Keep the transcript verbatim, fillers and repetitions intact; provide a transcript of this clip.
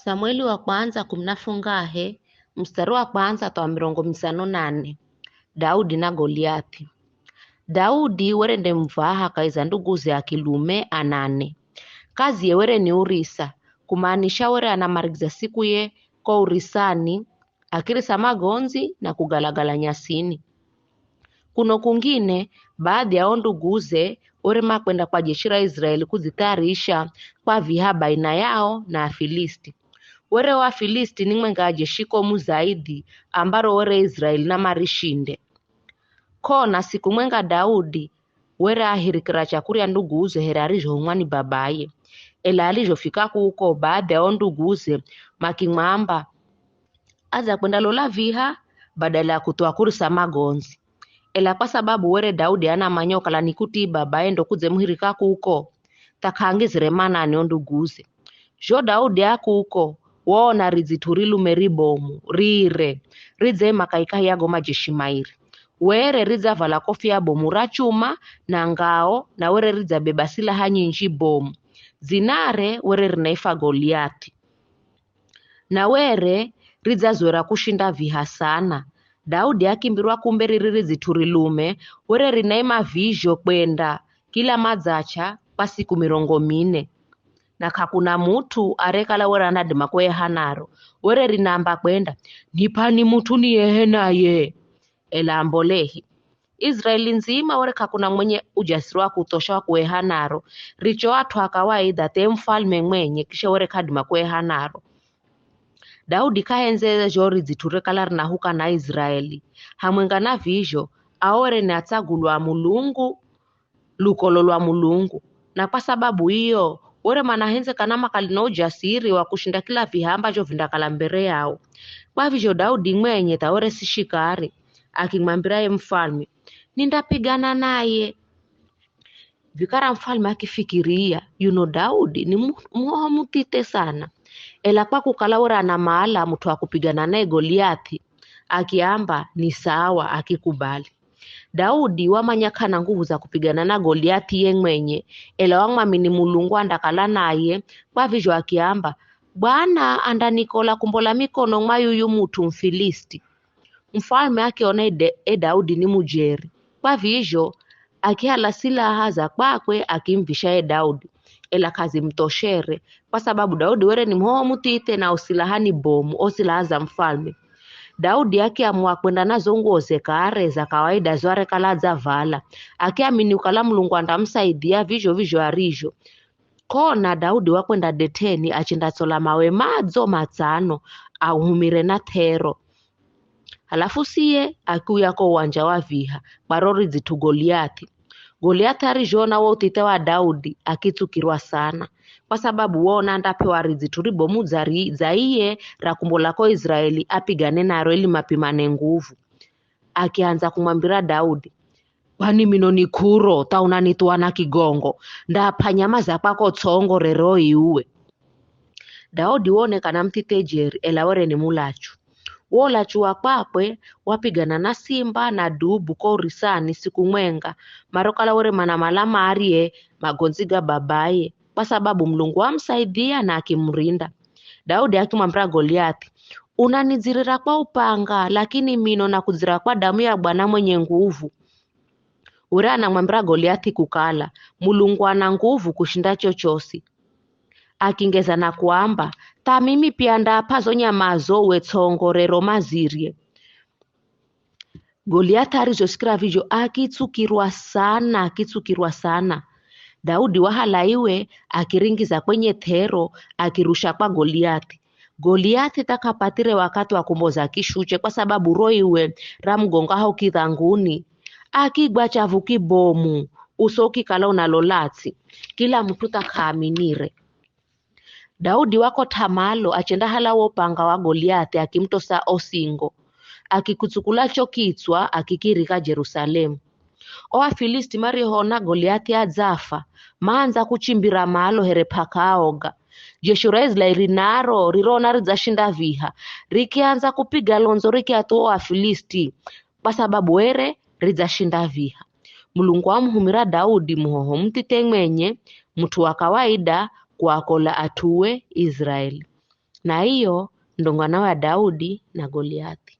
Samueli wa kwandza kumi na fungahe, mstari wa kwandza tha wa mirongo mitsano na nane. Daudi na Goliathi. Daudi were nde muvaha kahi za nduguze a kilume anane. Kaziye were ni urisa, kumaanisha were anamarigiza sikuye ko urisani, akirisa magondzi na kugalagala nyasini. Kuno kungine, baadhi ya o nduguze were makwenda kwa jeshi ra Israeli kudzithayarisha kwa viha baina yao na Afilisti. Were o Afilisti ni mwenga a jeshi komu zaidhi ambaro were Israeli namarishinde. Kona siku mwenga Daudi were ahirikira chakurya nduguze here arizhohumwa ni babaye. Ela arizhofika kuko, baadhi ya o nduguze makimwamba, adza kwendalola viha badala ya kuthuwa kurisa magondzi. Ela kwa sababu were Daudi anamanya kukala ni kutii babaye ndo kudzemuhirika kuko, tha k'aangizire manani o nduguze. Zho Daudi a kuko, waona ridzit'u rilume ribomu, rire, ridzaima kahikahi ya go majeshi mairi. Were ridzavala kofia bomu ra chuma na ngao, na were ridzabeba silaha nyinji bomu. Dzinare were rinaifwa Goliathi. Na were ridzazwera kushinda viha sana. Daudi akimbirwa kumbe riri ridzit'u rilume, were rinaima vizho kwenda kila madzacha kwa siku mirongo mine. Na k'akuna mut'u arekala were anadima kueha naro. Were rinaamba kwenda, "Nip'ani mut'u niehe naye." Ela ambolehi. Israeli ndzima were k'akuna mwenye ujasiri wa kuthosha wa kueha naro, richo at'u a kawaida tha ye mufalme mwenye kisha were k'adima kueha naro. Daudi k'ahendzere zho ridzit'u rekala rinahuka na Israeli. Hamwenga na vizho, ao were ni atsagulwa a Mulungu, lukolo lwa Mulungu. Na kwa sababu iyo, were manahendzekana makale na ujasiri wa kushinda kila viha ambazho vindakala mbere yao. Kwa vizho Daudi mwenye tha were si shikari, akimwambira ye mufalme, "Nindapigana naye." Vikara mufalme akifikiria, yuno Daudi ni mu- muhoho muthithe sana. Ela kwa kukala were anamala mut'u wa kupigana naye Goliathi, akiamba, "Ni sawa," akikubali. Daudi wamanya k'ana nguvu za kupigana na Goliathi ye mwenye, ela wamwamini Mulungu andakala naye, kwa vizho akiamba, "Bwana andanikola kumbola mikono mwa yuyu mut'u Mufilisti." Mufalme akiona e De- e Daudi ni mujeri, kwa vizho akihala silaha za kwakwe akimvisha ye Daudi, ela k'azimutoshere, kwa sababu Daudi were ni muhoho muthithe na o silaha ni bomu, o silaha za mufalme. Daudi akiamua kwenda na zo nguo ze kare za kawaida zo arekala adzavala, akiamini kukala Mulungu andamusaidia vizho vizho arizho. Kona Daudi wakwenda det'eni achendatsola mawe madzo matsano, ahumire na th'ero. Halafu siye akiuya ko uwanja wa viha, kwa ro ridzit'u Goliathi. Goliathi arizhoona wo uthithe wa Daudi, akitsukirwa sana, kwa sababu waona andap'ewa ridzit'u ribomu dza ri- dza iye ra kumbola ko Israeli apigane naro ili mapimane nguvu. Akiandza kumwambira Daudi, "Kwani mino ni k'uro tha unanithuwa na kigongo? Ndap'a nyama za kwako ts'ongo rero iuwe." Daudi wonekana muthithe jeri, ela were ni mulachu. Wo ulachu wa kwakwe wapigana na simba na dubu ko urisani siku mwenga, marokala were manamala marye magondzi ga babaye, kwa sababu Mulungu wamusaidia na akimurinda. Daudi akimwambira Goliathi, "Unanidzirira kwa upanga, lakini mino nakudzira kwa damu ya Bwana mwenye nguvu." Were anamwambira Goliathi kukala, Mulungu ana nguvu kushinda chochosi. Akingeza na kuamba, "Tha mimi pia ndap'a zo nyamazo uwe ts'ongo rero mazirye." Goliathi arizhosikira vizho akitsukirwa sana, akitsukirwa sana. Daudi wahala iwe, akiringiza kwenye th'ero, akirusha kwa Goliathi. Goliathi tha k'apathire wakathi wa kumboza kishuche, kwa sababu ro iwe ramugonga ho kidhanguni. Akigwa chavu kibomu, uso ukikala unalola ts'i. Kila mut'u tha k'aaminire. Daudi wakot'a malo achendahala wo upanga wa Goliathi akimutosa o singo. Akikutsukula cho kitswa akikirika Jerusalemu. O Afilisti marihoona Goliathi adzafa, maandza kuchimbira malo here p'aka aoga. Jeshi ra Israeli naro riroona ridzashinda viha, rikiandza kupiga londzo rikiathuwa o Afilisti, kwa sababu were ridzashinda viha. Mulungu wamuhumira Daudi muhoho muthithe mwenye, mut'u wa kawaida, kuakola at'ue Israeli. Na iyo ndo ngwana wa Daudi na Goliathi.